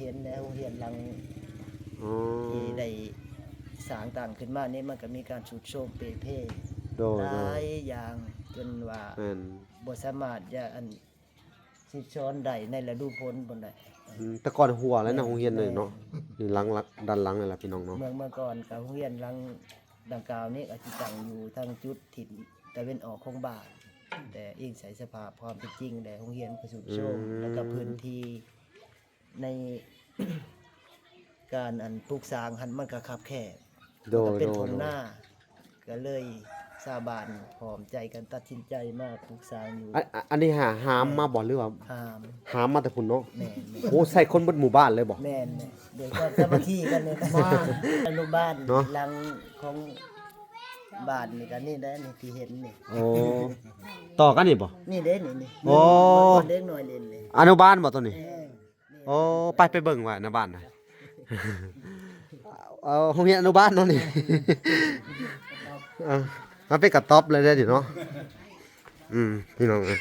ເຫັນແລ້ວໂຮງຮຽນຫຼັງ ອໍ ທີ່ໄດ້ສ້າງຕັ້ງຂຶ້ນມານີ້ ມັນກໍມີການຊຸດໂຊມເປ່ເພ ໂດຍ ຫຼາຍຢ່າງ ຈົນວ່າ ແມ່ນ ບໍ່ສາມາດຈະ ອັນ ສິດສອນໄດ້ໃນລະດູຝົນພຸ້ນແຫຼະ. ອືມ ແຕ່ກ່ອນຮົ້ວແລ້ວນະ ແມ່ນ ໂຮງຮຽນນີ້ເນາະ ແມ່ນ ນີ້ຫຼັງ ຫຼັງ ດ້ານຫຼັງນີ້ແຫຼະ ພີ່ນ້ອງເນາະ. ເມື່ອ ເມື່ອກ່ອນກໍໂຮງຮຽນຫຼັງດັ່ງກ່າວນີ້ກໍຊິຕັ້ງຢູ່ທາງຈຸດທິດຕາເວັນອອກຂອງບ້ານ, ແຕ່ອີງໃສ່ສະພາບຄວາມເປັນຈິງແລ້ວ ໂຮງຮຽນກໍຊຸດໂຊມ ອືມ ແລ້ວກໍພື້ນທີ່ ໃນການ ອັນ ປຸກສ້າງຫັ້ນ ມັນກໍຄັບແຄບ ໂດຍ ມັນກໍເປັນ ໂດຍ ທົ່ງນາ ໂດຍ ກໍເລີຍຊາວບ້ານພ້ອມໃຈກັນຕັດສິນໃຈມາປຸກສ້າງຢູ່. ອັນ ອັນ ອັນນີ້ຫາ ຫາມມາບໍ່ ຫຼືວ່າ ຫາມ ຫາມມາແຕ່ພຸ້ນເນາະ? ແມ່ນໆ. ໂອ້ ໃສ່ຄົນເບິດໝູ່ບ້ານເລີຍບໍ່? ແມ່ນໆ. ໂດຍຄວາມສາມັກຄີກັນນີ້ນະ ມາ ອະນຸບານ ເນາະ ຫຼັງຂອງບ້ານນີ້ກໍນີ້ແຫຼະ ນີ້ທີ່ເຫັນນີ້. ໂອ້ ຕໍ່ກັນນີ້ບໍ່? ນີ້ເດ້ ນີ້ ນີ້. ໂອ້ ເດັກນ້ອຍຫຼິ້ນນີ້ ອະນຸບານບໍ່ຕົວນີ້? ເອີ. ໂອ້ ໄປ ໄປເບິ່ງວ່າໃນບ້ານນະ ເອີ ໂຮງຮຽນອະນຸບານເນາະນີ້ ເອີ ມາເປັນກະຕ໊ອບເລີຍເດ້ນີ້ເນາະ. ອືມ ພີ່ນ້ອງເອີຍ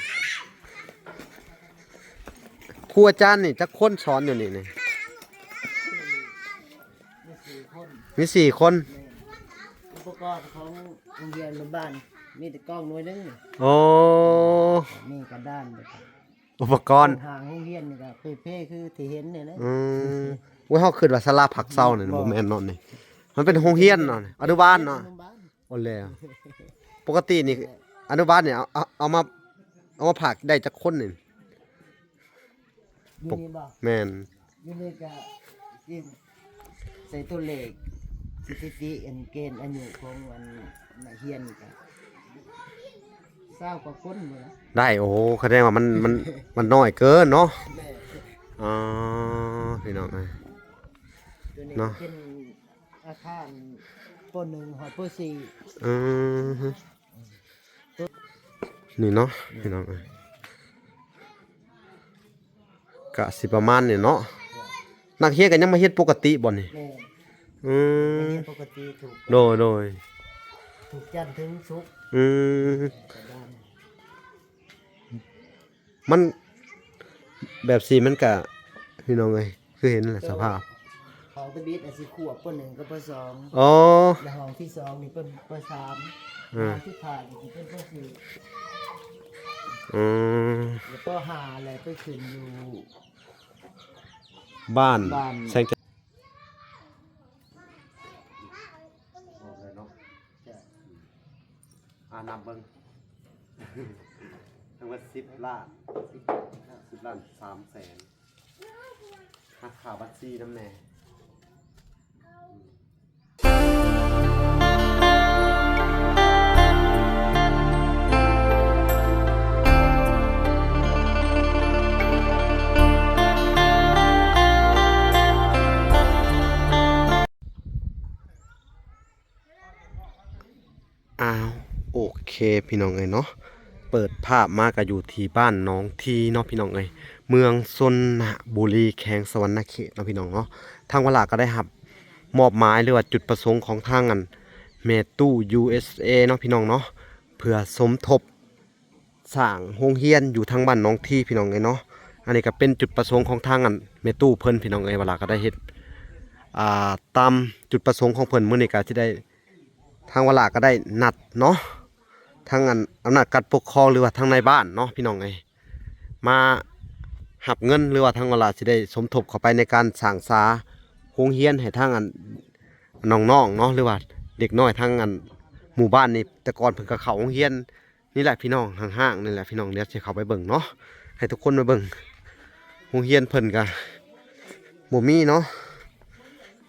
ຄູອາຈານນີ້ຈັກຄົນສອນຢູ່ນີ້ນີ້? ມີສີ່ຄົນ ມີສີ່ຄົນ. ແມ່ນ ອຸປະກອນຂອງໂຮງຮຽນອະນຸບານ ມີແຕ່ກ້ອງໜ່ວຍໜຶ່ງ. ໂອ້ ມີກະດານ ອຸປະກອນ ໂຄງຮ່າງໂຮງຮຽນນີ້ກໍເປ່ເພຄືທີ່ເຫັນນີ້ແຫຼະ. ອືມ ໂອ້ຍ ເຮົາຄິດວ່າສາລາພັກເຊົານີ້ ບໍ່ ບໍ່ແມ່ນເນາະນີ້ ມັນເປັນໂຮງຮຽນເນາະ ອະນຸບານເນາະ. ໂອ້ແລ້ວ ປົກກະຕິນີ້ ອະນຸບານນີ້ ເອົາ ເອົາ ເອົາມາ ເອົາມາພັກໄດ້ຈັກຄົນນີ້? ຢູ່ນີ້ບໍ່? ແມ່ນ. ຢູ່ນີ້ກະຊິໃສ່ຕົວເລກສະຖິຕິ ອັນ ເກນອາຍຸຂອງ ອັນ ນັກຮຽນນີ້ກະຊາວກວ່າຄົນພຸ້ນລະ. ໄດ້ ໂອ້ ສະແດງວ່າມັນ ມັນ ມັນນ້ອຍເກີນເນາະ. ແມ່ນ. ອໍ ພີ່ນ້ອງເອີຍ ຕົວນີ້ ເນາະ ເປັນອາຄານ ປໍໜຶ່ງຮອດປໍສີ່. ອືມ ນີ້ເນາະ ພີ່ນ້ອງເອີຍ ກະຊິປະມານນີ້ເນາະ. ນັກຮຽນກໍຍັງມາຮຽນປົກກະຕິບໍ່ນີ້? ແມ່ນ. ອືມ ມາຮຽນປົກກະຕິທຸກ ໂດຍ ໂດຍ ທຸກຈັນເຖິງສຸກ. ອືມ ມັນແບບຊີ້ມັນກະ ພີ່ນ້ອງເອີຍ ຄືເຫັນແຫຼະສະພາບ ຫ້ອງທຳອິດອາດຊິຄວບ ປໍໜຶ່ງກັບປໍສອງ. ອໍ ແລະຫ້ອງທີສອງນີ້ເປັນປໍສາມ. ເອີ ຫ້ອງສຸດທ້າຍນີ້ຊິເປັນປໍສີ່. ອືມ ແລະປໍຫ້າແຫຼະໄປຂຶ້ນຢູ່ບ້ານ ບ້ານແສງຈັນ ອອກແລ້ວເນາະ. ອ່າ ນັບເບິ່ງ ທັງໝົດສິບລ້ານ ສິບລ້ານສາມແສນ ຫັກຄ່າບັນຊີນຳແດ່. ອ້າວ ໂອເຄ ພີ່ນ້ອງເອີຍເນາະ ເປີດພາບມາກະຢູ່ທີ່ບ້ານໜອງທີ່ເນາະ ພີ່ນ້ອງເອີຍ ເມືອງຊົນນະບູລີ ແຂວງສະຫວັນນະເຂດເນາະ ພີ່ນ້ອງເນາະ. ທາງວາລາກະໄດ້ຮັບມອບໝາຍ ຫຼືວ່າຈຸດປະສົງຂອງທາງ ອັນ ແມ່ຕູ້ ຢູເອສເອ ເນາະ ພີ່ນ້ອງເນາະ ເພື່ອສົມທົບ ສ້າງໂຮງຮຽນຢູ່ທາງບ້ານໜອງທີ່ ພີ່ນ້ອງເອີຍເນາະ. ອັນນີ້ກະເປັນຈຸດປະສົງຂອງທາງ ອັນ ແມ່ຕູ້ເພິ່ນ ພີ່ນ້ອງເອີຍ ວາລາກະໄດ້ເຮັດ ອ່າ ຕາມຈຸດປະສົງຂອງເພິ່ນ. ມື້ນີ້ກະຊິໄດ້ ທາງວາລາກະໄດ້ນັດເນາະ ທາງ ອັນ ອຳນາດການປົກຄອງ ຫຼືວ່າທາງນາຍບ້ານເນາະ ພີ່ນ້ອງເອີຍ ມາຮັບເງິນ ຫຼືວ່າທາງວາລາຊິໄດ້ສົມທົບເຂົ້າໄປໃນການສ້າງສາໂຮງຮຽນໃຫ້ທາງ ອັນ ນ້ອງໆເນາະ ຫຼືວ່າເດັກນ້ອຍທາງ ອັນ ໝູ່ບ້ານນີ້. ແຕ່ກ່ອນເພິ່ນກະເຂົ້າໂຮງຮຽນ ນີ້ແຫຼະ ພີ່ນ້ອງ ຫ້າງໆນີ້ແຫຼະ ພີ່ນ້ອງ. ດຽວຊິເຂົ້າໄປເບິ່ງເນາະ ໃຫ້ທຸກຄົນມາເບິ່ງ. ໂຮງຮຽນເພິ່ນກະບໍ່ມີເນາະ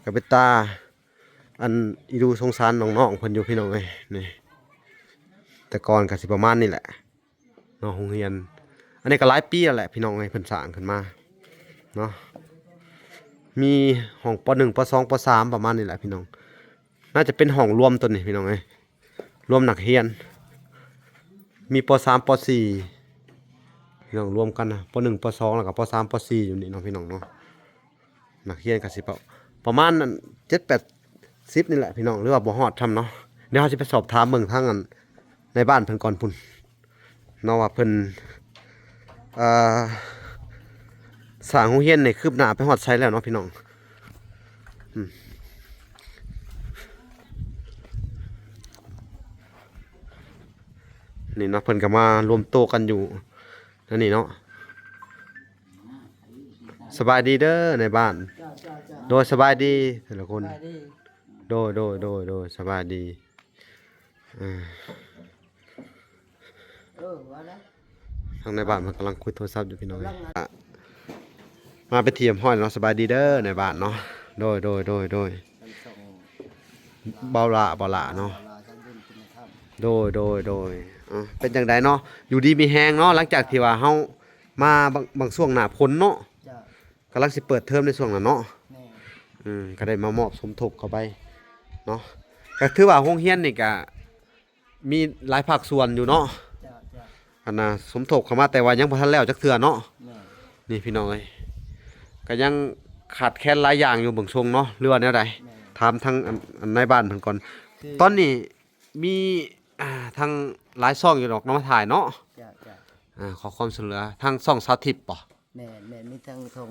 ກະເປັນຕາ ອັນ ອີດູສົງສານນ້ອງໆເພິ່ນຢູ່ ພີ່ນ້ອງເອີຍ. ນີ້ ແຕ່ກ່ອນກະຊິປະມານນີ້ແຫຼະເນາະ ໂຮງຮຽນ. ອັນນີ້ກະຫຼາຍປີແລ້ວແຫຼະ ພີ່ນ້ອງເອີຍ ເພິ່ນສ້າງຂຶ້ນມາເນາະ. ມີຫ້ອງ ປໍໜຶ່ງ ປໍສອງ ປໍສາມ ປະມານນີ້ແຫຼະ ພີ່ນ້ອງ. ໜ້າຈະເປັນຫ້ອງລວມໂຕນີ້ ພີ່ນ້ອງເອີຍ ລວມນັກຮຽນ ມີ ປໍສາມ ປໍສີ່ ພີ່ນ້ອງ ລວມກັນນະ ປໍໜຶ່ງ ປໍສອງ ແລ້ວກໍ ປໍສາມ ປໍສີ່ ຢູ່ນີ້ເນາະ ພີ່ນ້ອງເນາະ. ນັກຮຽນກໍຊິປະ ປະມານ ອັນ ເຈັດແປດສິບນີ້ແຫຼະ ພີ່ນ້ອງ ຫຼືວ່າບໍ່ຮອດສ່ຳເນາະ. ດຽວເຮົາຊິໄປສອບຖາມເບິ່ງທາງ ອັນ ນາຍບ້ານເພິ່ນກ່ອນພຸ້ນ ເນາະ ວ່າເພິ່ນ ເອີ ເອີ ສ້າງໂຮງຮຽນນີ້ຄືບໜ້າໄປຮອດໃສແລ້ວເນາະພີ່ນ້ອງ? ອືມ ນີ້ເນາະ ເພິ່ນກໍມາລວມໂຕກັນຢູ່ ແນວນີ້ເນາະ. ສະບາຍດີເດີນາຍບ້ານ. ເຈົ້າ ເຈົ້າ ເຈົ້າ ໂດຍ ສະບາຍດີແຕ່ລະຄົນ. ສະບາຍດີ. ໂດຍ ໂດຍ ໂດຍ ໂດຍ ສະບາຍດີ. ເອີ ເອີ ວ່າແລ້ວ ທາງນາຍບ້ານເພິ່ນກຳລັງຄຸຍໂທລະສັບຢູ່ພີ່ນ້ອງ. ກຳລັງ ມາເປັນທີ່ຮຽບຮ້ອຍເນາະ. ສະບາຍດີເດີນາຍບ້ານເນາະ. ໂດຍ ໂດຍ ໂດຍ ໂດຍ. ເບົາຫຼ້າ ເບົາຫຼ້າເນາະ. ໂດຍ ໂດຍ ໂດຍ. ເອີ ເປັນຈັ່ງໃດເນາະ? ຢູ່ດີມີແຮງເນາະ ຫຼັງຈາກທີ່ວ່າເຮົາມາບາງ ບາງຊ່ວງໜ້າຝົນເນາະ. ເຈົ້າ. ກຳລັງຊິເປີດເທີມໃນຊ່ວງນັ້ນເນາະ. ແມ່ນ. ອືມ ກໍໄດ້ມາມອບສົມທົບເຂົ້າໄປເນາະ. ກໍຖືວ່າໂຮງຮຽນນີ້ກໍມີຫຼາຍພາກສ່ວນຢູ່ເນາະ. ເຈົ້າ ເຈົ້າ. ອັນນ່າ ສົມທົບເຂົ້າມາ ແຕ່ວ່າຍັງບໍ່ທັນແລ້ວຈັກເທື່ອເນາະ. ແມ່ນ. ນີ້ພີ່ນ້ອງເອີຍ ກໍຍັງຂາດແຄນຫຼາຍຢ່າງຢູ່ເບິ່ງຊົງເນາະ ຫຼືວ່າແນວໃດ? ແມ່ນ. ຖາມທາງອັນ ອັນນາຍບ້ານເພິ່ນກ່ອນ. ຄື ຕອນນີ້ມີ ອ່າ ທັງຫຼາຍຊ່ອງຢູ່ດອກເນາະ ມາຖ່າຍເນາະ. ເຈົ້າ ເຈົ້າ. ອ່າ ຂໍຄວາມຊ່ວຍເຫຼືອ ທາງຊ່ອງສາວທິບບໍ່? ແມ່ນ ແມ່ນ ມີທັງຊ່ອງ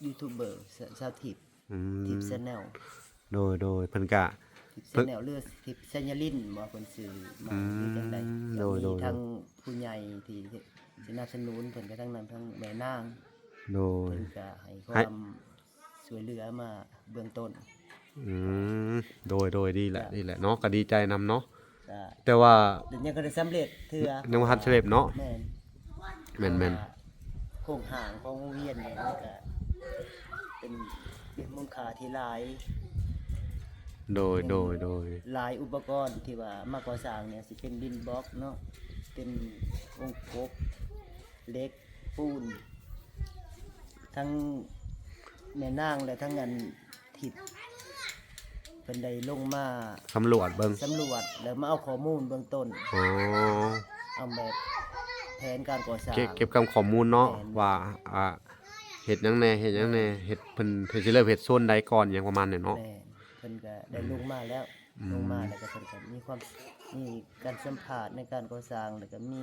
ຢູທູບເບີ ສ- ສາວທິບ ອືມ ທິບແຊນແນວ. ໂດຍ ໂດຍ ເພິ່ນກະ ທິບແຊນແນວ ຫຼື ທິບໄຊຍາລິນບໍ່ ເພິ່ນຊື່ມາ ອືມ ຫຼືຈັ່ງໃດ? ໂດຍ ກໍມີ ໂດຍ ທັງຜູ້ໃຫຍ່ທີ່ສະໜັບສະໜູນເພິ່ນກໍທັງນັ້ນ ທັງແມ່ນາງ. ໂດຍ. ເພິ່ນກະໃຫ້ຄວາມ ໃຫ້ ຊ່ວຍເຫຼືອມາເບື້ອງຕົ້ນ. ອືມ ໂດຍ ໂດຍ ດີແຫຼະ ເຈົ້າ ດີແຫຼະເນາະ ກໍດີໃຈນຳເນາະ. ເຈົ້າ. ແຕ່ວ່າ ແຕ່ຍັງບໍ່ໄດ້ສຳເລັດເທື່ອ ຍັງບໍ່ທັນສຳເລັດເນາະ. ແມ່ນ ແມ່ນໆ ເພາະວ່າໂຄງຮ່າງຂອງໂຮງຮຽນນີ້ມັນກະເປັນ ເປັນມູນຄ່າທີ່ຫຼາຍ. ໂດຍ ໂດຍ ໂດຍ. ຫຼາຍອຸປະກອນທີ່ວ່າມາກໍ່ສ້າງນີ້ ຊິເປັນດິນບລັອກເນາະ ເປັນວົງກົບ ເຫຼັກ ປູນ ທັງແມ່ນາງ ແລະ ທັງອັນທິບ ເພິ່ນໄດ້ລົງມາສຳຫຼວດເບິ່ງ ສຳຫຼວດ ແລ້ວມາເອົາຂໍ້ມູນເບື້ອງຕົ້ນ. ອໍ ເອົາແບບແຜນການກໍ່ສ້າງ ເກັບ ເກັບກຳຂໍ້ມູນເນາະ. ແມ່ນ. ວ່າ ອ່າ ເຮັດຫຍັງແດ່ ເຮັດຫຍັງແດ່ ແມ່ນ ເຮັດ ເພິ່ນ ເພິ່ນຊິເລີ່ມເຮັດໂຊນໃດກ່ອນ ຫຍັງປະມານນີ້ເນາະ. ແມ່ນ. ເພິ່ນກໍໄດ້ ອືມ ລົງມາແລ້ວ ອືມ ລົງມາແລ້ວກໍເພິ່ນກໍມີຄວາມ ມີການສຳພາດໃນການກໍ່ສ້າງ ແລ້ວກໍມີ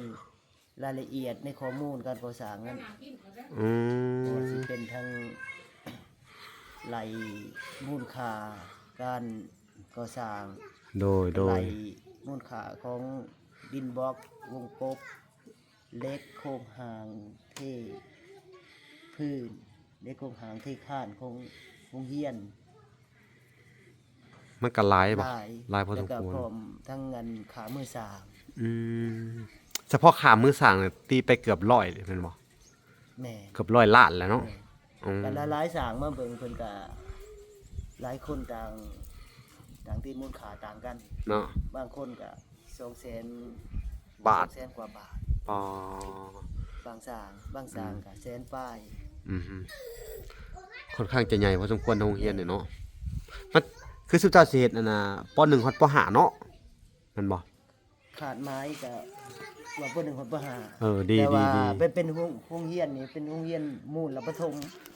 ລາຍລະອຽດໃນຂໍ້ມູນການກໍ່ສ້າງນັ້ນ. ອືມ ບໍ່ວ່າຊິເປັນທັງໄລ່ມູນຄ່າການກໍ່ສ້າງ. ໂດຍ ໂດຍ. ໄລ່ມູນຄ່າຂອງດິນບລັອກ ວົງກົບ ເຫຼັກ ໂຄງຮ່າງເທພື້ນ ເຫຼັກໂຄງຮ່າງເທຄານຂອງໂຮງຮຽນ. ມັນກໍຫຼາຍບໍ່? ຫຼາຍ ຫຼາຍພໍສົມຄວນ ແລ້ວກໍພ້ອມທັງອັນຄ່າມືສ້າງ. ອືມ ສະເພາະຄ່າມືສ້າງນີ້ຕີໄປເກືອບຮ້ອຍແມ່ນບໍ່? ແມ່ນ. ເກືອບຮ້ອຍລ້ານແລ້ວເນາະ. ແມ່ນ. ອືມ ກໍຫຼາຍໆ ສ້າງມາເບິ່ງ ເພິ່ນກໍຫຼາຍຄົນຕ່າງ ຕ່າງຕີມູນຄ່າຕ່າງກັນເນາະ. ບາງຄົນກໍສອງແສນ ບາດ ສອງແສນກວ່າບາດ. ອໍ ບາງສ້າງ ບາງສ້າງ ອືມ ກໍແສນປາຍ. ອືມ ຂ້ອນຂ້າງຈະໃຫຍ່ພໍສົມຄວນໂຮງຮຽນນີ້ເນາະ. ມັນຄືຊຸມເຈົ້າຊິເຮັດອັນນ່າ ປໍໜຶ່ງຮອດປໍຫ້າເນາະ ແມ່ນບໍ່? ຄາດໝາຍກໍວ່າປໍໜຶ່ງຮອດປໍຫ້າ. ເອີ ດີ ແຕ່ວ່າ ດີ ດີ ເປັນ ເປັນໂຮງ ໂຮງຮຽນນີ້ເປັນໂຮງຮຽນມູນລະປະຖົມ.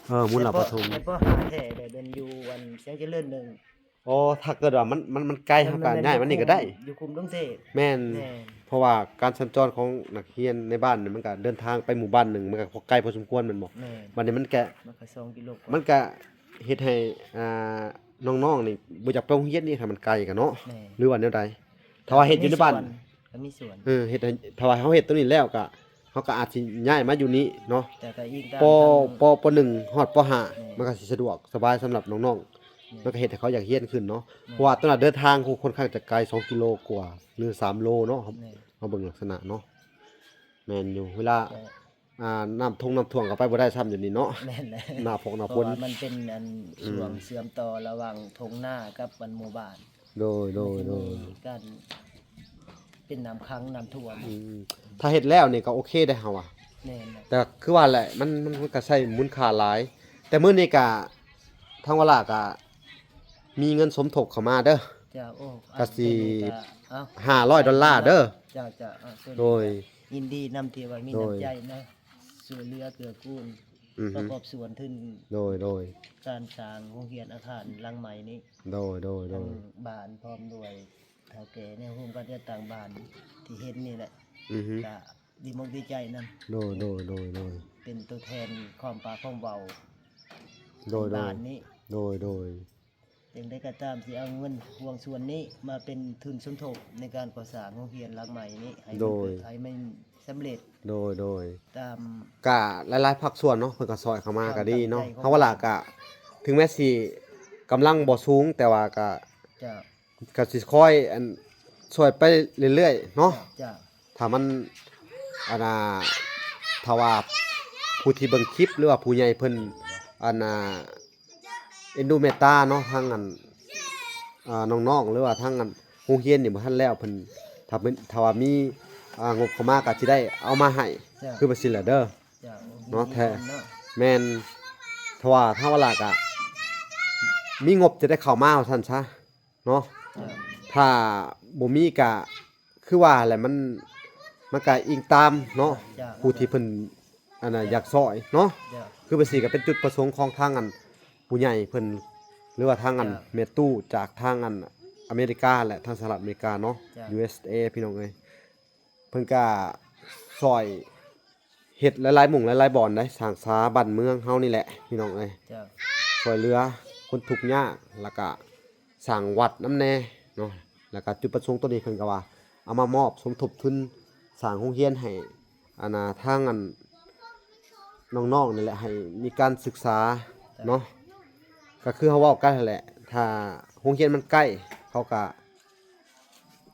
ເອີ ມູນລະປະຖົມ. ແຕ່ປໍຫ້າແທ້ແບບເປັນຢູ່ອັນແສງຈະເລີນໜຶ່ງ. ອໍ ຖ້າເກີດວ່າມັນ ມັນ ມັນໄກ ເຮົາກໍຍ້າຍມານີ້ກໍໄດ້ ຢູ່ຄຸ້ມດົງເສດ. ແມ່ນ. ແມ່ນ. ເພາະວ່າການສັນຈອນຂອງນັກຮຽນໃນບ້ານນີ້ ມັນກໍເດີນທາງໄປໝູ່ບ້ານໜຶ່ງ ມັນກໍໄກພໍສົມຄວນແມ່ນບໍ່? ແມ່ນ. ບັດນີ້ມັນກະ ມັນກໍສອງກິໂລກວ່າ ມັນກະເຮັດໃຫ້ ອ່າ ນ້ອງໆນີ້ບໍ່ຢາກໄປໂຮງຮຽນນີ້ ຖ້າມັນໄກກະເນາະ. ແມ່ນ. ຫຼືວ່າແນວໃດ? ຖ້າວ່າເຮັດຢູ່ໃນບ້ານ ກໍມີສ່ວນ ກໍມີສ່ວນ. ເອີ ເຮັດໃຫ້ ຖ້າວ່າເຮົາເຮັດຕົວນີ້ແລ້ວກະ ເຮົາກໍອາດຊິຍ້າຍມາຢູ່ນີ້ເນາະ. ແຕ່ກໍອີງຕາມ ປໍ ທາງ ປໍ ປໍໜຶ່ງຮອດປໍຫ້າ ແມ່ນ ມັນກໍຊິສະດວກສະບາຍສຳລັບນ້ອງໆ. ແມ່ນ. ມັນກໍເຮັດໃຫ້ເຂົາຢາກຮຽນຂຶ້ນເນາະ. ແມ່ນ. ເພາະວ່າຕົວນັ້ນເດີນທາງ ໂອ້ ຄ່ອນຂ້າງຈະໄກ ສອງກິໂລກວ່າ ຫຼື ສາມໂລເນາະ. ແມ່ນ. ເຮົາເບິ່ງລັກສະນະເນາະ. ແມ່ນຢູ່ ເວລາ ແຕ່ ອ່າ ນ້ຳທົ່ງນ້ຳຖ້ວມກໍໄປບໍ່ໄດ້ຊ້ຳຢູ່ນີ້ເນາະ. ແມ່ນແຫຼະ ໜ້າຝົນ ໜ້າຝົນ ເພາະວ່າມັນເປັນອັນ ອືມ ຊ່ວງເຊື່ອມຕໍ່ລະຫວ່າງທົ່ງນາກັບອັນໝູ່ບ້ານ. ໂດຍ ໂດຍ ໂດຍ. ມັນຈະມີການເປັນນ້ຳຂັງນ້ຳຖ້ວມ. ອືມ ຖ້າເຮັດແລ້ວນີ້ກໍໂອເຄເດ້ເຮົາວ່າ. ແມ່ນແຫຼະ. ແຕ່ຄືວ່າແຫຼະ ມັນ ມັນ ມັນກໍໃຊ້ມູນຄ່າຫຼາຍ ແຕ່ມື້ນີ້ກໍ ທາງວາລາກໍມີເງິນສົມທົບເຂົ້າມາເດີ. ເຈົ້າ. ໂອ້ ກໍຊິ ອັນນີ້ກໍ ເອົ້າ ຫ້າຮ້ອຍດອນລາເດີ. ເຈົ້າ ເຈົ້າ. ເອົ້າ ໂດຍ ຍິນດີນຳທີ່ວ່າມີ ໂດຍ ນ້ຳໃຈເນາະ ຊ່ວຍເຫຼືອເກື້ອກູນ ອືຮຶ ປະກອບສ່ວນທຶນ ໂດຍ ໂດຍ ການສ້າງໂຮງຮຽນອາຄານຫຼັງໃໝ່ນີ້. ໂດຍ ໂດຍ ໂດຍ ທັງບ້ານພ້ອມດ້ວຍເຖົ້າແກ່ແນວໂຮມການຈັດຕັ້ງບ້ານທີ່ເຫັນນີ້ແຫຼະ. ອືຮຶ ກະ ດີອົກດີໃຈນຳ ໂດຍ ໂດຍ ໂດຍ ໂດຍ ເປັນຕົວແທນຄວາມປາກຄວາມເວົ້າ ໂດຍ ໃນ ໂດຍ ບ້ານນີ້ ໂດຍ ໂດຍ ຈັ່ງໃດກໍຕາມ ຊິເອົາເງິນຫ່ວງສ່ວນນີ້ມາເປັນທຶນສົມທົບໃນການກໍ່ສ້າງໂຮງຮຽນຫຼັງໃໝ່ນີ້ ໃຫ້ມັນ ໂດຍ ເກີດ ໃຫ້ມັນສຳເລັດ ໂດຍ ໂດຍ ຕາມ ກະຫຼາຍໆພາກສ່ວນເນາະ ເພິ່ນກໍຊ່ອຍເຂົ້າມາກໍດີເນາະ ຄວາມຕັ້ງໃຈຂອງ ເຮົາວ່າລະກະ ເຮົາ ເຖິງແມ້ຊິກຳລັງບໍ່ສູງ ແຕ່ວ່າກະ ເຈົ້າ ກໍຊິຄອຍ ອັນ ຊ່ວຍໄປເລື້ອຍໆເນາະ ເຈົ້າ ຖ້າມັນ ອັນນ່າ ຖ້າວ່າຜູ້ທີ່ເບິ່ງຄລິບ ຫຼືວ່າຜູ້ໃຫຍ່ເພິ່ນ ອັນນ່າ ເອັນດູເມດຕາເນາະ ທາງ ອັນ ອ່າ ນ້ອງໆ ຫຼືວ່າທາງ ອັນ ໂຮງຮຽນນີ້ບໍ່ທັນແລ້ວ ເພິ່ນ ຖ້າເປັນ ຖ້າວ່າມີ ອ່າ ງົບເຂົ້າມາກໍຊິໄດ້ເອົາມາໃຫ້ ເຈົ້າ ຄືວ່າຊີ້ແຫຼະເດີ ເຈົ້າ ເນາະ ແທ້ ເນາະ ແມ່ນ ຖ້າວ່າ ຖ້າວ່າລະກະ ມີງົບຈະໄດ້ເຂົ້າມາວ່າຊັ້ນຊະ ເນາະ ເຈົ້າ ຖ້າບໍ່ມີກະຄືວ່າແຫຼະ ມັນ ມັນກະອີງຕາມເນາະ ເຈົ້າ ຜູ້ທີ່ເພິ່ນ ອັນນ່າ ເຈົ້າ ຢາກຊ່ອຍເນາະ ເຈົ້າ ຄືວ່າຊີ້ກະເປັນຈຸດປະສົງຂອງທາງ ອັນ ຜູ້ໃຫຍ່ເພິ່ນ ຫຼືວ່າທາງ ອັນ ເຈົ້າ ແມ່ຕູ້ຈາກທາງ ອັນ ອາເມລິກາ ແລະ ທາງສະຫະລັດອາເມລິກາເນາະ ເຈົ້າ ຢູເອສເອ ພີ່ນ້ອງເອີຍ ເພິ່ນກະຊ່ອຍ ເຮັດຫຼາຍໆໝ່ອງຫຼາຍໆບ່ອນໃດ໋ ສ້າງສາບ້ານເມືອງເຮົານີ້ແຫຼະພີ່ນ້ອງເອີຍ ເຈົ້າ ຊ່ວຍເຫຼືອຄົນທຸກຍາກ ແລ້ວກະສ້າງວັດນຳແດ່ເນາະ ແລ້ວກະຈຸດປະສົງໂຕນີ້ເພິ່ນກໍວ່າ ເອົາມາມອບສົມທົບທຶນສ້າງໂຮງຮຽນໃຫ້ ອັນນ່າ ທາງ ອັນ ນ້ອງໆນີ້ແຫຼະ ໃຫ້ມີການສຶກສາເນາະ ກໍຄືເຮົາເວົ້າກັນຫັ້ນແຫຼະ ຖ້າໂຮງຮຽນມັນໃກ້ ເຂົາກະ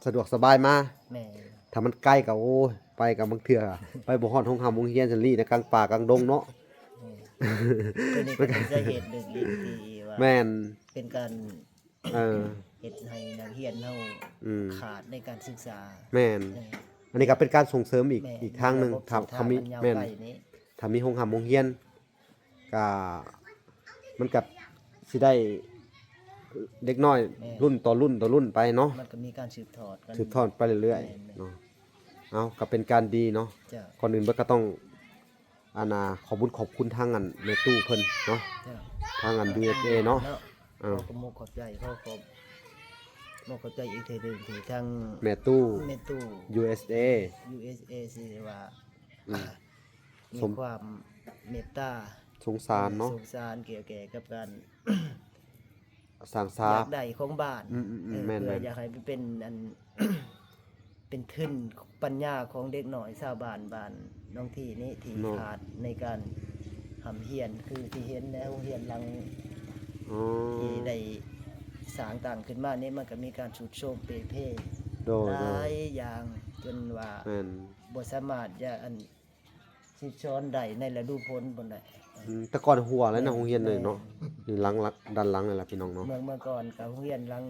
ສະດວກສະບາຍມາ ແມ່ນ ຖ້າມັນໄກກໍ ໂອ້ຍ ໄປກໍບາງເທື່ອໄປບໍ່ຮອດໂຮງຮ່ຳໂຮງຮຽນຊັ້ນລີ້ ໃນກາງປ່າກາງດົງເນາະ ແມ່ນ ຕົວນີ້ກໍເປັນສາເຫດໜຶ່ງອີກທີ່ວ່າ ແມ່ນ ເປັນການ ເອີ ເຮັດໃຫ້ນັກຮຽນເຮົາ ອືມ ຂາດໃນການສຶກສາ ແມ່ນ ແມ່ນ ອັນນີ້ກໍເປັນການສົ່ງເສີມອີກ ແມ່ນ ອີກທາງໜຶ່ງ ລະບົບ ຖ້າ ຖ້າມີ ເສັ້ນທາງອັນຍາວ ແມ່ນ ໄກນີ້ ຖ້າມີໂຮງຮ່ຳໂຮງຮຽນ ກະ ມັນກະຊິໄດ້ເດັກນ້ອຍ ແມ່ນ ລຸ້ນຕໍ່ລຸ້ນຕໍ່ລຸ້ນໄປເນາະ ມັນກະມີການສືບທອດກັນ ສືບທອດໄປເລື້ອຍໆ ແມ່ນໆ ເນາະ ເອົາ ກະເປັນການດີເນາະ ເຈົ້າ ກ່ອນອື່ນເບິດກະຕ້ອງ ອັນນ່າ ຂອບບຸນຂອບຄຸນທາງ ອັນ ແມ່ຕູ້ເພິ່ນເນາະ ເຈົ້າ ທາງ ອັນ ຢູເອສເອ ເນາະ ເນາະ ເອີ ຂໍຂອບອົກຂອບໃຈ ຂໍຂອບອົກຂອບໃຈອີກເທື່ອໜຶ່ງທີ່ທາງແມ່ຕູ້ ແມ່ຕູ້ ຢູເອສເອ ຢູເອສເອ ທີ່ວ່າ ອືມ ມີ ສົມ ຄວາມເມດຕາ ສົງສານເນາະ ສົງສານກ່ຽວແກ່ກັບການສ້າງສາ ຢາກໄດ້ຂອງບ້ານ ອືມໆໆ ເອີ ແມ່ນໆ ເພື່ອຢາກໃຫ້ໄປເປັນອັນ ເປັນທຶນປັນຍາຂອງເດັກນ້ອຍຊາວບ້ານ ບ້ານໜອງທີ່ນີ້ ທີ່ ເນາະ ຂາດໃນການຮ່ຳຮຽນ ຄືທີ່ເຫັນໃນໂຮງຮຽນຫຼັງ ອໍ ທີ່ໄດ້ສ້າງຕັ້ງຂຶ້ນມານີ້ ມັນກໍມີການຊຸດໂຊມເປ່ເພ ໂດຍໆ ຫຼາຍຢ່າງ ຈົນວ່າ ແມ່ນ ບໍ່ສາມາດຈະ ອັນ ສິດສອນໄດ້ໃນລະດູຝົນພຸ້ນແຫຼະ ອືມ ແຕ່ກ່ອນຮົ່ວແລ້ວນະ ແມ່ນ ໂຮງຮຽນນີ້ເນາະ ແມ່ນ ນີ້ຫຼັງ ຫຼັງ ດ້ານຫຼັງນີ້ແຫຼະພີ່ນ້ອງເນາະ ເມື່ອ ເມື່ອກ່ອນກໍໂຮງຮຽນຫຼັງ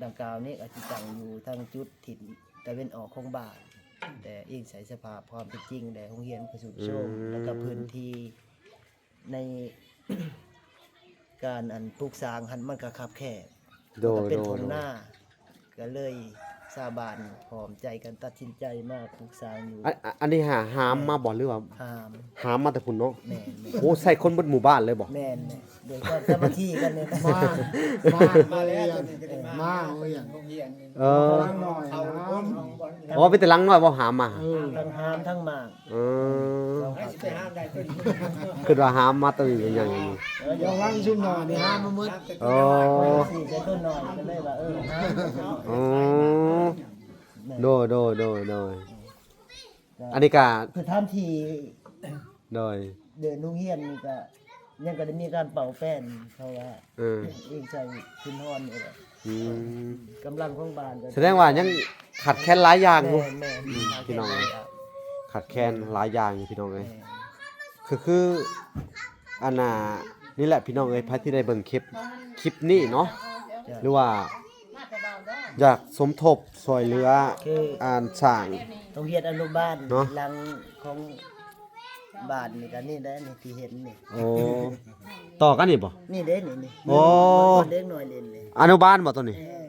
ດັ່ງກ່າວນີ້ກໍຊິຕັ້ງຢູ່ທາງຈຸດທິດຕາເວັນອອກຂອງບ້ານ ແຕ່ອີງໃສ່ສະພາບຄວາມເປັນຈິງແລ້ວ ໂຮງຮຽນກໍຊຸດໂຊມ ອືມ ແລ້ວກໍພື້ນທີ່ ໃນການ ອັນ ປຸກສ້າງຫັ້ນ ມັນກໍຄັບແຄບ ໂດຍ ມັນກໍເປັນທົ່ງນາ ໂດຍ ກໍເລີຍຊາວບ້ານພ້ອມໃຈກັນຕັດສິນໃຈມາປຸກສ້າງຢູ່ ອັນ ອັນ ອັນນີ້ຫາ ຫາມມາບໍ່ ຫຼືວ່າ ຫາມ ຫາມມາແຕ່ພຸ້ນເນາະ ແມ່ນໆ ໂອ້ ໃສ່ຄົນເບິດໝູ່ບ້ານເລີຍບໍ່ ແມ່ນໆ ໂດຍຄວາມສາມັກຄີກັນນີ້ ມາ ມາ ມາແລ້ວ ມາ ເອີ ເຂົາ ອໍ ເປັນແຕ່ຫຼັງນ້ອຍບໍ່ຫາມມາ ເອີ ທັງຫາມທັງມາ ເອີ ໃຜຊິໄປຫາມໄດ້ຕົວນີ້ ຄິດວ່າຫາມມາຕົວນີ້ຍັງ ເອີ ຢ່າຫວັງຊຸມນ້ອຍນີ້ຫາມມາໝົດ ໂອ້ ສີ່ແຕ່ຕົວນ້ອຍກໍເລີຍວ່າ ເອີ ຫາມ ອໍ ໂດຍ ໂດຍ ໂດຍ ໂດຍ ອັນນີ້ກະ ສະຖານທີ່ ໂດຍ ເດີນໂຮງຮຽນນີ້ກະ ຍັງກໍໄດ້ມີການເປົ່າແປ້ນ ເພາະວ່າ ເອີ ອີງໃສ່ທຶນຮອນນີ້ແຫຼະ ອືມ ກຳລັງຂອງບ້ານກໍ ສະແດງວ່າຍັງຂາດແຄນຫຼາຍຢ່າງຢູ່ ແມ່ນໆ ອືມ ຂາດແຄນ ພີ່ນ້ອງເອີຍ ຫຼາຍຢ່າງ ຂາດແຄນຫຼາຍຢ່າງຢູ່ພີ່ນ້ອງເອີຍ ແມ່ນ ຄື ຄື ອັນນ່າ ນີ້ແຫຼະພີ່ນ້ອງເອີຍ ໃຜທີ່ໄດ້ເບິ່ງຄລິບ ຄລິບນີ້ເນາະ ເຈົ້າ ຫຼືວ່າ ຢາກສົມທົບຊ່ວຍເຫຼືອ ຄື ອັນສ້າງ ໂຮງຮຽນອະນຸບານ ເນາະ ຫຼັງຂອງບ້ານນີ້ກໍນີ້ແຫຼະ ນີ້ທີ່ເຫັນນີ້ ໂອ້ ຕໍ່ກັນນີ້ບໍ່ ນີ້ເດ້ ນີ້ ນີ້ ໂອ້ ເດັກນ້ອຍຫຼິ້ນນີ້ ອະນຸບານບໍ່ຕົວນີ້ ເອີ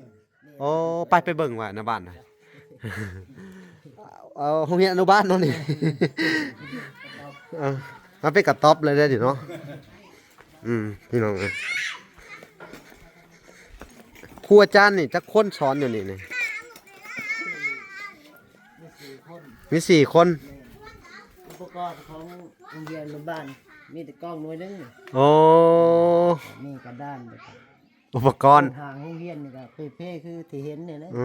ໂອ້ ໄປ ໄປເບິ່ງວ່າອະນຸບານນະ ເອີ ໂຮງຮຽນອະນຸບານເນາະນີ້ ເອີ ມາເປັນກະຕ໊ອບເລີຍເດ້ນີ້ເນາະ ອືມ ພີ່ນ້ອງເອີຍ ຄູອາຈານນີ້ຈັກຄົນສອນຢູ່ນີ້ນີ້ ມີສີ່ຄົນ ປະກອບຂອງໂຮງຮຽນບ້ານ ມີແຕ່ກ້ອງໜ່ວຍໜຶ່ງ. ໂອ້ ມີກະດານ ອຸປະກອນ ຫ້ອງໂຮງຮຽນນີ້ກະເພໆ ຄືທີ່ເຫັນນີ້ແຫຼະ. ອື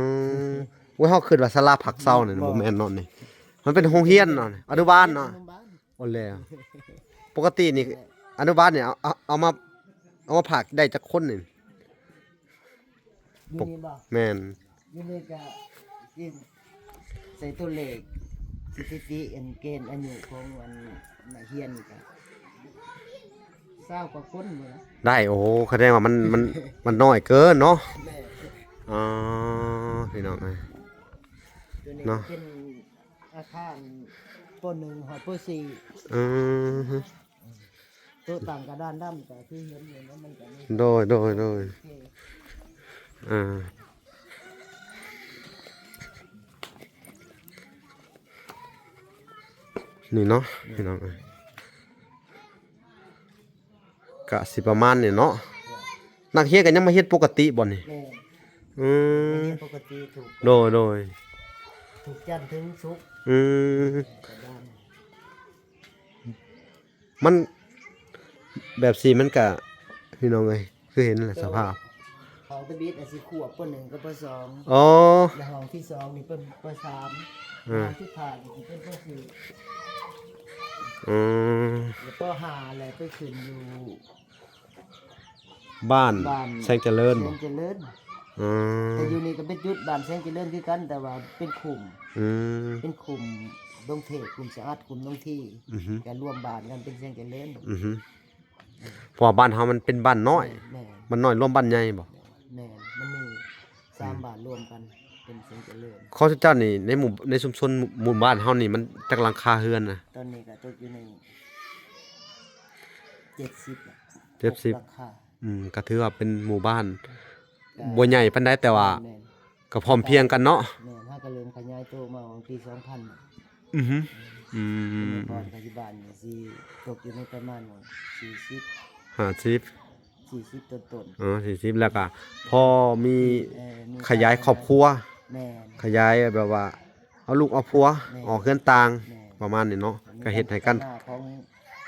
ມ ໂອ້ຍ ເຮົາຄິດວ່າສາລາພັກເຊົານີ້ ບໍ່ ບໍ່ແມ່ນເນາະນີ້ ມັນເປັນໂຮງຮຽນເນາະ ອະນຸບານເນາະ. ເປັນອະນຸບານ ໂອ້ແລ້ວ ປົກກະຕິນີ້ ອະນຸບານນີ້ ເອົາ ເອົາ ເອົາມາ ເອົາມາພາກໄດ້ຈັກຄົນນີ້? ຢູ່ນີ້ບໍ່? ແມ່ນ ຢູ່ນີ້ກະ ໃສ່ຕົວເລກ ສະຖິຕິ ອັນເກນອາຍຸຂອງອັນນັກຮຽນນີ້ກະ ຊາວກວ່າຄົນພຸ້ນລະ. ໄດ້ ໂອ້ ສະແດງວ່າມັນ ມັນ ມັນນ້ອຍເກີນເນາະ. ແມ່ນ ອໍ ພີ່ນ້ອງເອີຍ ຕົວນີ້ ເນາະ ເປັນອາຄານ ປໍໜຶ່ງຮອດປໍສີ່. ອືມ ໂຕະຕັ່ງກະດານດຳກະຄືເຫັນຢູ່ນະ ມັນກະມີ ໂດຍ ໂດຍ ໂດຍ ໂອເຄ ອ່າ ນີ້ເນາະ ພີ່ນ້ອງເອີຍ ກະຊິປະມານນີ້ເນາະ. ນັກຮຽນກະຍັງມາຮຽນປົກກະຕິບໍ່ນີ້? ແມ່ນ ອືມ ໄປຮຽນປົກກະຕິທຸກ ໂດຍ ໂດຍ ທຸກຈັນເຖິງສຸກ. ອືມ ກະດານ ມັນແບບຊີ້ມັນກະ ພີ່ນ້ອງເອີຍ ຄືເຫັນແຫຼະສະພາບ ຫ້ອງທຳອິດອາດຊິຂວບ ປໍໜຶ່ງກັບປໍສອງ. ອໍ ແລະຫ້ອງທີສອງນີ້ເປັນປໍສາມ ອ່າ ຫ້ອງສຸດທ້າຍນີ້ຊິເປັນປໍສີ່. ອືມ ແລະປໍຫ້າແຫຼະໄປຂຶ້ນຢູ່ ບ້ານ ບ້ານແສງຈະເລີນ ແສງຈະເລີນ. ອືມ ແຕ່ຢູ່ນີ້ກະເປັນຈຸດບ້ານແສງຈະເລີນຄືກັນ ແຕ່ວ່າເປັນຂຸມ. ອືມ ເປັນຂຸມດົງເທບ ຂຸມສະອາດ ຂຸມດົງທີ ອືຮຶ ກະລວມບ້ານກັນເປັນແສງຈະເລີນ. ອືຮຶ ເພາະວ່າບ້ານເຮົາມັນເປັນບ້ານນ້ອຍ. ແມ່ນ ແມ່ນ ບ້ານນ້ອຍລວມບ້ານໃຫຍ່ບໍ່? ແມ່ນ ມັນມີສາມ ອືມ ບ້ານລວມກັນເປັນແສງຈະເລີນ. ຂອງເຈົ້ານີ້ ໃນໝູ່ ໃນຊຸມຊົນໝູ່ບ້ານເຮົານີ້ ມັນຈັກຫຼັງຄາເຮືອນນະ? ຕອນນີ້ກະຕົກຢູ່ໃນ ເຈັດສິບ ເຈັດສິບ ຫົກຫຼັງຄາ. ອືມ ກະຖືວ່າເປັນໝູ່ບ້ານ ກະ ບໍ່ໃຫຍ່ປານໃດ ແຕ່ວ່າ ແມ່ນ ກະພ້ອມພຽງກັນເນາະ. ແມ່ນ ເຮົາກະເລີ່ມຂະຫຍາຍໂຕມາຫວ່າງປີສອງພັນ. ອືຮຶ ອືມ ແຕ່ກ່ອນກະຢູ່ບ້ານນີ້ຊິຕົກຢູ່ໃນປະມານຫວ່າງສີ່ສິບ ຫ້າສິບ ສີ່ສິບຕົ້ນໆ. ອໍ ສີ່ສິບ ແລ້ວກະພໍມີ ເອີ ມີຂະຫຍາຍຄອບຄົວ. ແມ່ນ ຂະຫຍາຍແບບວ່າ ເອົາລູກເອົາຜົວ ແມ່ນ ອອກເຮືອນຕ່າງ ແມ່ນ ປະມານນີ້ເນາະ ກະເຮັດໃຫ້ການ ຂອງ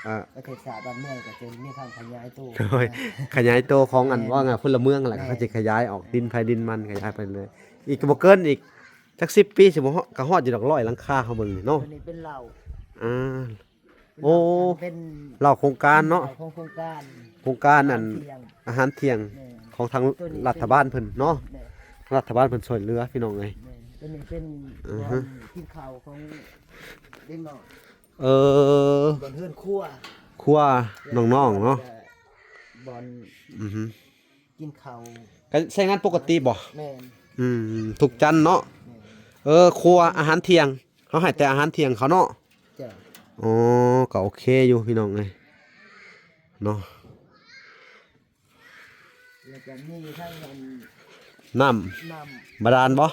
ອ່າ ປະເທດຊາດບ້ານເມືອງກະຈະມີການຂະຫຍາຍໂຕ. ໂດຍ ຂະຫຍາຍໂຕຂອງອັນ ແມ່ນ ວ່າໄງ ພົນລະເມືອງ ແລ້ວກະ ແມ່ນ ເຂົາຊິຂະຫຍາຍອອກ ແມ່ນ ດິນໃຜດິນມັນ ຂະຫຍາຍໄປເລື້ອຍ. ອີກກະບໍ່ເກີນອີກຈັກສິບປີ ຊິບໍ່ຮອດ ກະຮອດຢູ່ດອກ ຮ້ອຍຫຼັງຄາ ເຮົາເບິ່ງນີ້ເນາະ. ຕົວນີ້ເປັນເລົ້າ ອ່າ ໂອ້ ເປັນເລົ້າໂຄງການເນາະ ເລົ້າຂອງໂຄງການ ໂຄງການອັນ ອາຫານທ່ຽງ ອາຫານທ່ຽງ ແມ່ນ ຂອງທາງ ຕົວນີ້ ລັດຖະບານເພິ່ນເນາະ. ແມ່ນ ລັດຖະບານເພິ່ນຊ່ວຍເຫຼືອ ພີ່ນ້ອງເອີຍ. ແມ່ນ ຕົວນີ້ເປັນ ອືຮຶ ບ່ອນກິນເຂົ້າຂອງເດັກນ້ອຍ. ເອີ ບ່ອນເຮືອນຄົວ ຄົວນ້ອງໆເນາະ ແລ້ວກະບ່ອນ ອືຮຶ ກິນເຂົ້າ ກະໃຊ້ງານປົກກະຕິບໍ່? ແມ່ນ ອືມ ທຸກຈັນເນາະ. ແມ່ນ ເອີ ຄົວອາຫານທ່ຽງ ເຮົາໃຫ້ແຕ່ອາຫານທ່ຽງເຂົາເນາະ. ຈ້ະ ໂອ້ ກະໂອເຄຢູ່ພີ່ນ້ອງເອີຍເນາະ. ແລ້ວກະມີທັງອັນ ນ້ຳ ນ້ຳບາດານບໍ່?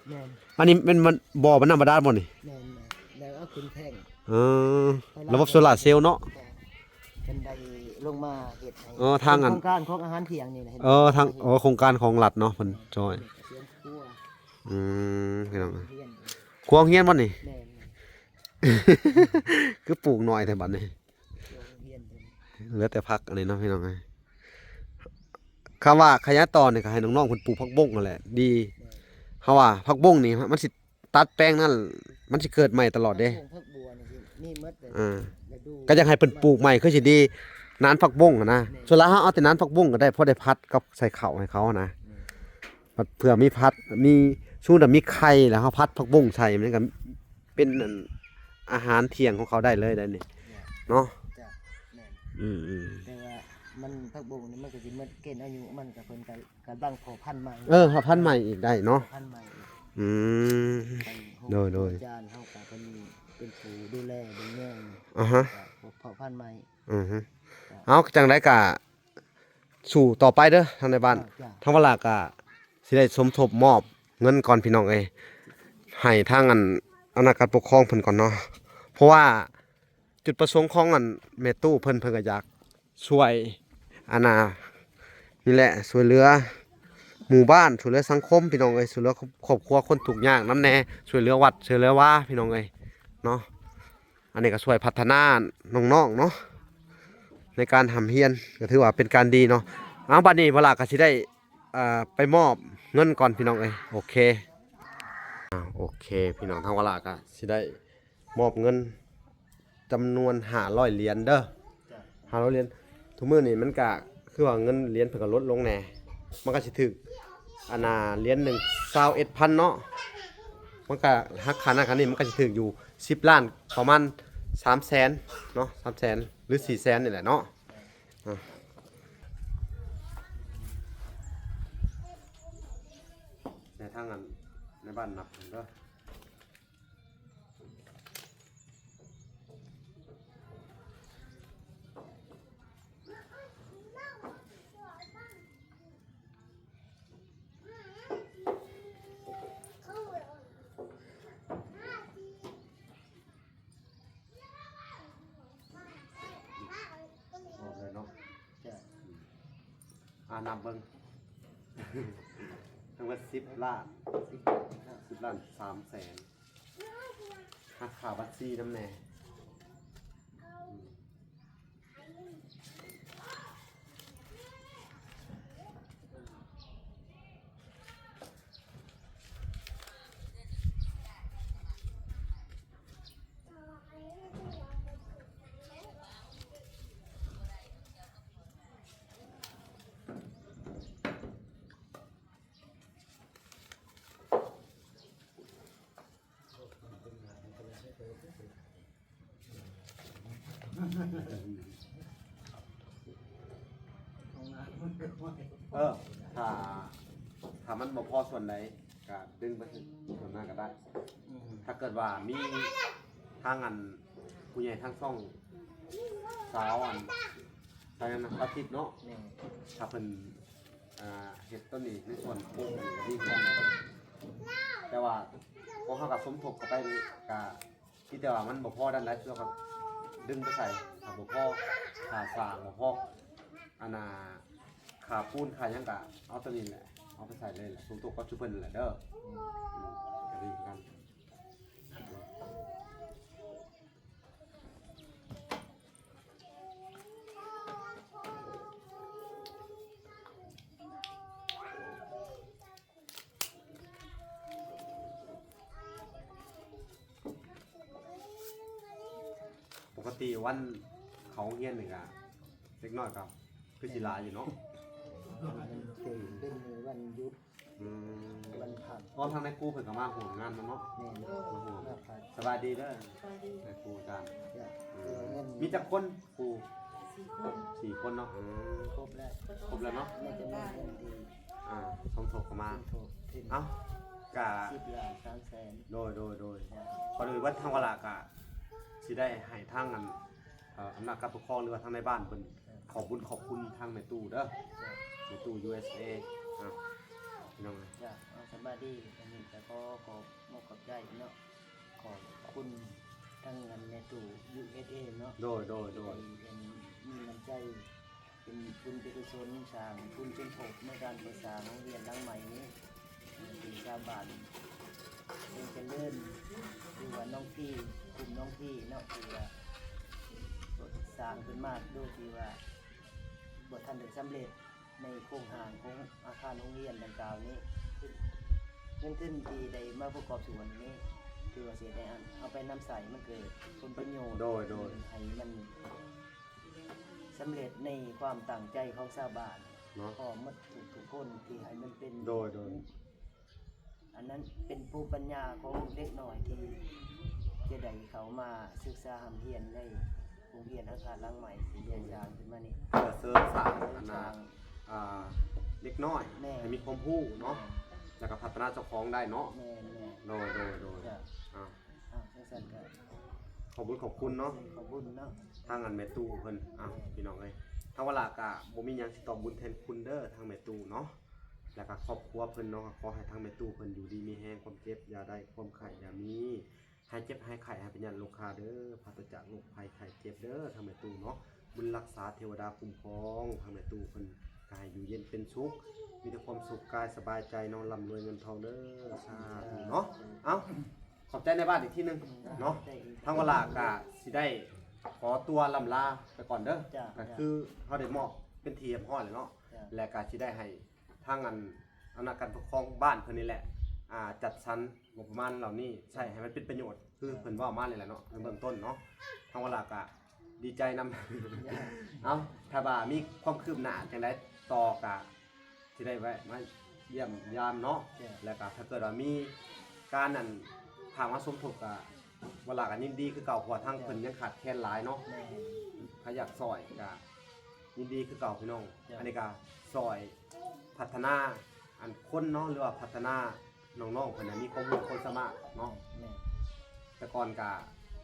ແມ່ນ ອັນນີ້ແມ່ນ ບໍ່ ມັນນ້ຳບາດານບໍ່ນີ້? ແມ່ນໆ ແລ້ວເອົາຂຶ້ນແທ້ງ. ເອີ ລະບົບໂຊລາເຊວເນາະ. ເພິ່ນໄດ້ລົງມາເຮັດໃຫ້ ເອີ ທາງອັນ ເປັນໂຄງການຂອງອາຫານທ່ຽງນີ້ແຫຼະ. ເອີ ທາງ ໂອ້ ໂຄງການຂອງລັດເນາະ ເພິ່ນຊ່ອຍ. ອືມ ພີ່ນ້ອງ ໂຮງຮຽນ ຄົວໂຮງຮຽນບໍ່ນີ້? ແມ່ນ ຄືປູກໜ້ອຍແທ້ບັດນີ້. ເຫຼືອແຕ່ຜັກອັນນີ້ເນາະ ພີ່ນ້ອງເອີຍ. ຄຳວ່າຂະຫຍາຍຕໍ່ນີ້ກະໃຫ້ນ້ອງໆເພິ່ນປູກຜັກບົ້ງຫັ້ນແຫຼະ ດີ. ເຮົາວ່າຜັກບົ້ງນີ້ມັນຊິຕັດແປງນັ້ນ ມັນຊິເກີດໃໝ່ຕະຫຼອດເດ້. ຜັກບົ້ງ ຜັກບົວນີ້ຊິມີໝົດເລີຍ. ອ່າ ລະດູ ກະຢາກໃຫ້ເພິ່ນປູກໃໝ່ຄືຊິດີ ນານຜັກບົ້ງຫັ້ນນະ. ແມ່ນ ສ່ວນຫຼາຍເຮົາເອົາແຕ່ນານຜັກບົ້ງກະໄດ້ ພໍໄດ້ຜັດກັບໃສ່ເຂົ້າໃຫ້ເຂົານະ. ແມ່ນ ບັດເພື່ອມີຜັດ ມີ ສົມມຸດວ່າມີໄຂ່ແລ້ວເຮົາຜັດຜັກບົ້ງໃສ່ ມັນກະ ເປັນອັນ ອາຫານທ່ຽງຂອງເຂົາໄດ້ເລີຍໄດ໋ນີ້ ແມ່ນ ເນາະ. ຈ້ະ ແມ່ນ ອືມໆ ແຕ່ວ່າມັນ ຜັກບົ້ງນີ້ມັນກະຊິໝົດເກນອາຍຸມັນ ກະເພິ່ນກະກຳລັງເພາະພັນໃໝ່. ເອີ ເພາະພັນໃໝ່ອີກໄດ້ເນາະ ເພາະພັນໃໝ່ອີກ. ອືມ ໂດຍໆ ອາຈານເຮົາກະເພິ່ນເປັນຜູ້ດູແລເບິ່ງແຍງ. ອາຮະ ກະເພາະພັນໃໝ່. ອືຮຶ ເອົາ ຈັ່ງໃດກະ ສູ້ຕໍ່ໄປເດີທາງໃນບ້ານ. ທາງວາລາກະຊິໄດ້ສົມທົບມອບເງິນກ່ອນພີ່ນ້ອງເອີຍ ໃຫ້ທາງອັນ ອຳນາດການປົກຄອງເພິ່ນກ່ອນເນາະ. ເພາະວ່າຈຸດປະສົງຂອງອັນແມ່ຕູ້ເພິ່ນ ເພິ່ນກະຢາກຊ່ວຍອັນນາ ນີ້ແຫຼະ ຊ່ວຍເຫຼືອໝູ່ບ້ານ ຊ່ວຍເຫຼືອສັງຄົມພີ່ນ້ອງເອີຍ ຊ່ວຍເຫຼືອຄອບຄົວຄົນທຸກຍາກນຳແດ່ ຊ່ວຍເຫຼືອວັດ ຊ່ວຍເຫຼືອວາພີ່ນ້ອງເອີຍເນາະ. ອັນນີ້ກໍຊ່ວຍພັດທະນານ້ອງໆເນາະ ໃນການຮ່ຳຮຽນ ກໍຖືວ່າເປັນການດີເນາະ. ເອົາ ບັດນີ້ບ່າວຫຼ້າກໍຊິໄດ້ ອ່າ ໄປມອບເງິນກ່ອນພີ່ນ້ອງເອີຍ. ໂອເຄ ອ່າ ໂອເຄ ພີ່ນ້ອງ ທາງບ່າວຫຼ້າກໍຊິໄດ້ມອບເງິນ ຈຳນວນຫ້າຮ້ອຍຫຼຽນເດີ ຫ້າຮ້ອຍຫຼຽນ. ທຸກມື້ນີ້ມັນກະຄືວ່າເງິນຫຼຽນເພິ່ນກະລົດລົງແດ່ ມັນກະຊິຖືກ ອັນນ່າ ຫຼຽນໜຶ່ງ ຊາວເອັດພັນເນາະ. ມັນກະຫັກຄ່ານັ້ນຄ່ານີ້ ມັນກະຊິຖືກຢູ່ສິບລ້ານ ປະມານສາມແສນເນາະ ສາມແສນ ຫຼື ສີ່ແສນນີ້ແຫຼະເນາະ. ອ່າ ໃນທາງອັນ ໃນບ້ານນັບເດີ. ອອກແລ້ວເນາະ ຈ້ະ ອືມ ອ່າ ນັບເບິ່ງ ທັງໝົດສິບລ້ານ ສິບລ້ານ ສິບລ້ານສາມແສນ ຫັກຄ່າບັນຊີນຳແດ່. ເອີ ຖ້າ ຖ້າມັນບໍ່ພໍສ່ວນໃດ ກະດຶງໄປສ່ວນນັ້ນກະໄດ້. ອືມ ຖ້າເກີດວ່າມີທາງອັນຜູ້ໃຫຍ່ທາງຊ່ອງ ສາວອັນ ສາວຫຍັງນະ ສາວທິບເນາະ ແມ່ນ ຖ້າເພິ່ນ ອ່າ ເຮັດໂຕນີ້ໃນສ່ວນໂຄງນີ້ກະດີຄືກັນ ແຕ່ວ່າພວກເຮົາກະສົມທົບເຂົ້າໄປ ກະ ມີແຕ່ວ່າມັນບໍ່ພໍດ້ານໃດ ເຮົາກະດຶງໄປໃສ່ ຖ້າບໍ່ພໍ ຄ່າສ້າງບໍ່ພໍ ອັນນ່າ ຄ່າປູນຄ່າຫຍັງກະເອົາໂຕນີ້ແຫຼະ ເອົາໄປໃສ່ເລີຍແຫຼະ ສົມທົບກັບຊຸມເພິ່ນນັ້ນແຫຼະເດີ. ອືມ ກະດີຄືກັນ. ປົກກະຕິວັນເຂົ້າໂຮງຮຽນນີ້ກະ ເດັກນ້ອຍກະຄືຊິຫຼາຍຢູ່ເນາະ ມັນເປັນ ເປັນມື້ວັນຢຸດ ອືມ ວັນພັກ ອໍ ທາງນາຍຄູເພິ່ນກະມາຮ່ວມງານນຳເນາະ ແມ່ນ ມາຮ່ວມ ມາພັກ ສະບາຍດີເດີ ສະບາຍດີ ນາຍຄູອາຈານ ເອີ ມີຈັກຄົນຄູ? ສີ່ຄົນ ສີ່ຄົນເນາະ ອືມ ຄົບແລ້ວ ຄົບແລ້ວເນາະ ໃນຈຳນວນເງິນທີ່ ອ່າ ສົມທົບເຂົ້າມາ ສົມທົບຂຶ້ນ ເອົ້າ ກະ ສິບລ້ານສາມແສນ ໂດຍ ໂດຍ ໂດຍ ກ່ອນອື່ນເບິດທາງວາລະກະຊິໄດ້ໃຫ້ທາງອັນ ເອີ ອຳນາດການປົກຄອງ ຫຼືວ່າທາງນາຍບ້ານເພິ່ນ ເອີ ຂອບບຸນຂອບຄຸນທາງແມ່ຕູ້ເດີ ເອີ ແມ່ຕູ້ ຢູເອສເອ ອ່າ ພີ່ນ້ອງເອີຍ ເຈົ້າ ສະບາຍດີ ອັນນີ້ກະຂໍຂອບມຸກຂອບໃຈເນາະ ຂອບຄຸນທາງອັນແມ່ຕູ້ ຢູເອສເອ ເນາະ ໂດຍ ໂດຍ ໂດຍ ທີ່ເພິ່ນມີນ້ຳໃຈ ເປັນບຸນເປັນກຸສົນ ສ້າງທຶນສົມທົບໃນການກໍ່ສ້າງໂຮງຮຽນຫຼັງໃໝ່ນີ້ ໃຫ້ຊາວບ້ານ ເຊິ່ງຈະເລີນ ຫຼືວ່າໜອງພີ ກຸ່ມໜອງພີເນາະ ທີ່ວ່າສ້າງຂຶ້ນມາໂດຍທີ່ວ່າບໍ່ທັນໄດ້ສຳເລັດໃນໂຄງຮ່າງຂອງອາຄານໂຮງຮຽນດັ່ງກ່າວນີ້. ເງິນທຶນທີ່ໄດ້ມາປະກອບສ່ວນນີ້ ຖືວ່າຊິໄດ້ອັນເອົາໄປນຳໃຊ້ ມັນເກີດຜົນປະໂຫຍດ ໂດຍ ໂດຍ ໃຫ້ມັນ ສຳເລັດໃນຄວາມຕັ້ງໃຈຂອງຊາວບ້ານເນາະ ພ້ອມໝົດທຸກໆຄົນທີ່ໃຫ້ມັນເປັນ ໂດຍ ໂດຍ ອັນນັ້ນເປັນພູມປັນຍາຂອງເດັກນ້ອຍທີ່ຈະໄດ້ເຂົ້າມາສຶກສາຮ່ຳຮຽນໃນໂຮງຮຽນອາຄານຫຼັງໃໝ່ທີ່ໄດ້ສ້າງຂຶ້ນມານີ້ ເພື່ອເສີມສ້າງອັນນ່າ ເສີມສ້າງ ອ່າ ເດັກນ້ອຍ ແມ່ນ ໃຫ້ມີຄວາມຮູ້ເນາະ ແມ່ນ ແລ້ວກໍພັດທະນາເຈົ້າຂອງໄດ້ເນາະ ແມ່ນໆ ໂດຍ ໂດຍ ໂດຍ ເຈົ້າ ອ່າ ອ່າ ຈັ່ງຊັ້ນກໍ ຂອບບຸນຂອບຄຸນເນາະ ຂອບຄຸນເນາະ ທາງອັນແມ່ຕູ້ເພິ່ນ ອ່າ ພີ່ນ້ອງເອີຍ ທາງວາລະກະບໍ່ມີຫຍັງຊິຕອບບຸນແທນຄຸນເດີ ທາງແມ່ຕູ້ເນາະ ແລ້ວກະຄອບຄົວເພິ່ນເນາະ ກໍຂໍໃຫ້ທາງແມ່ຕູ້ເພິ່ນຢູ່ດີມີແຮງ ຄວາມເຈັບຢ່າໄດ້ ຄວາມໄຂ້ຢ່າມີ ຫາຍເຈັບຫາຍໄຂ້ ຫາຍພະຍາດໂລຄາເດີ ປາສະຈາກໂລກໄພໄຂ້ເຈັບເດີ ທາງແມ່ຕູ້ເນາະ ບຸນລັກສາເທວະດາຄຸ້ມຄອງ ທາງແມ່ຕູ້ເພິ່ນກະໃຫ້ຢູ່ເຢັນເປັນສຸກ ມີແຕ່ຄວາມສຸກກາຍສະບາຍໃຈເນາະ ລ່ຳລວຍເງິນທອງເດີ ສາທຸເນາະ ເອົ້າ. ຂອບໃຈນາຍບ້ານອີກທີໜຶ່ງເນາະ. ທາງວາລາກະຊິໄດ້ຂໍຕົວລ່ຳລາໄປກ່ອນເດີ. ກໍຄືເຮົາໄດ້ມອບເປັນທີ່ຮຽບຮ້ອຍແລ້ວເນາະ ແລະກະຊິໄດ້ໃຫ້ທາງອັນ ອຳນາດການປົກຄອງບ້ານເພິ່ນນີ້ແຫຼະ ອ່າ ຈັດສັນງົບປະມານເຫຼົ່ານີ້ໃຊ້ໃຫ້ມັນເປັນປະໂຫຍດ ຄືເພິ່ນເວົ້າມານີ້ແຫຼະເນາະ ໃນເບື້ອງຕົ້ນເນາະ. ທາງວາລາກະ ດີໃຈນຳ. ເອົາ ຖ້າວ່າມີຄວາມຄືບໜ້າຈັ່ງໃດຕໍ່ກະ ຊິໄດ້ແວະມາຢ້ຽມຢາມເນາະ. ແລ້ວກະຖ້າເກີດວ່າມີການອັນຝາກມາສົມທົບກະ ວາລາກະຍິນດີຄືເກົ່າ ເພາະວ່າທາງເພິ່ນຍັງຂາດແຄນຫຼາຍເນາະ. ຖ້າຢາກຊ່ອຍກະຍິນດີຄືເກົ່າພີ່ນ້ອງ. ອັນນີ້ກະຊ່ອຍພັດທະນາອັນຄົນເນາະ ຫຼືວ່າພັດທະນາ ນ້ອງໆເພິ່ນນະມີຄວາມຮູ້ຄວາມສາມາດເນາະ. ແມ່ນ ແຕ່ກ່ອນກະ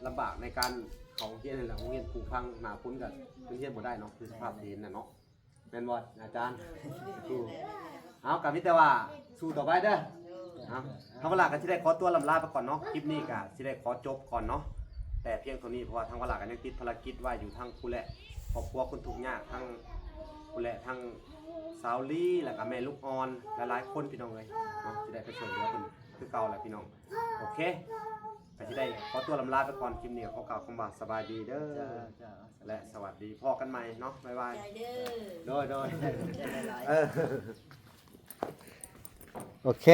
ລຳບາກໃນການເຂົ້າໂຮງຮຽນຫັ້ນແຫຼະ ໂຮງຮຽນປູພັງ ໜ້າຝົນກະເພິ່ນຮຽນບໍ່ໄດ້ເນາະ ຄືສະພາບທີ່ເຫັນນະເນາະ. ແມ່ນບໍ່ອາຈານ? ເອົາ ກະມີແຕ່ວ່າສູ້ຕໍ່ໄປເດີ. ເອົາ ທາງວາລາກະຊິໄດ້ຂໍຕົວລ່ຳລາໄປກ່ອນເນາະ. ຄລິບນີ້ກະຊິໄດ້ຂໍຈົບກ່ອນເນາະ ແຕ່ພຽງເທົ່ານີ້ ເພາະວ່າທາງວາລາກະຍັງຕິດພາລະກິດໄວ້ຢູ່ທາງພຸ້ນແຫຼະ ຄອບຄົວຄົນທຸກຍາກ ທາງພຸ້ນແຫຼະ ທາງສາວລີ ແລ້ວກະແມ່ລູກອ່ອນ ຫຼາຍໆຄົນພີ່ນ້ອງເອີຍເນາະ ຊິໄດ້ໄປຊ່ວຍເຫຼືອເພິ່ນຄືເກົ່າແຫຼະພີ່ນ້ອງ. ໂອເຄ ກະຊິໄດ້ຂໍຕົວລ່ຳລາໄປກ່ອນ. ຄລິບນີ້ຂໍກ່າວຄຳວ່າສະບາຍດີເດີ ແລະ ສະຫວັດດີ ພໍ້ກັນໃໝ່ເນາະ ບາຍບາຍ. ໂດຍໆ ເອີ ໂອເຄ.